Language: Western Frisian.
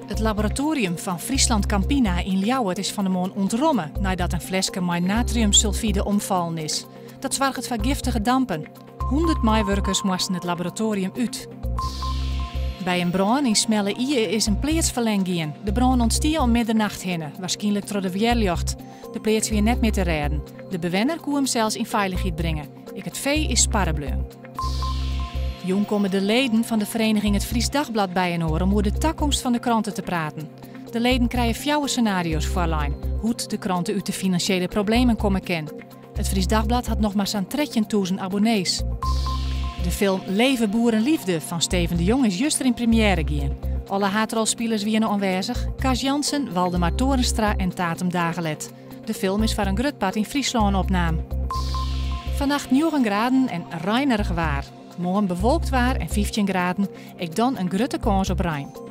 It laboratoarium fan Friesland Campina yn Ljouwert is fan 'e moarn ûntromme neidat in fleske mei natriumsulfide omfallen is. Dat soarget foar giftige dampen. 100 meiwurkers moasten it laboratoarium út. By in brân yn Smelle Ie is in pleats ferlern gien. De brân ûntstie om middernacht hinne, wierskynlik troch de wjerljocht. De pleats wie net mear te rêden. De bewenner koe himsels yn feilichheid bringe. Ek it fee is sparre bleaun. Jûn komme de leden fan de vereniging Het Friesch Dagblad byinoar om oer de takomst fan de krante te praten. De leden krije fjouwer senario's foarlein hoe't de krante út de finansjele problemen komme kin. It Friesch Dagblad hat noch mar sa'n 13.000 abonnees. De film Leve Boerenliefde fan Steven de Jong is juster yn premjêre gien. Alle haadrolspilers wiene oanwêzich: Cas Jansen, Waldemar Torenstra en Tatum Dagelet. De film is foar in grut part yn Fryslân opnaam. Fannacht 9 graden en reinerich waar. Moarn bewolkt waar en 15 graden. Ek dan in grutte kâns op rein.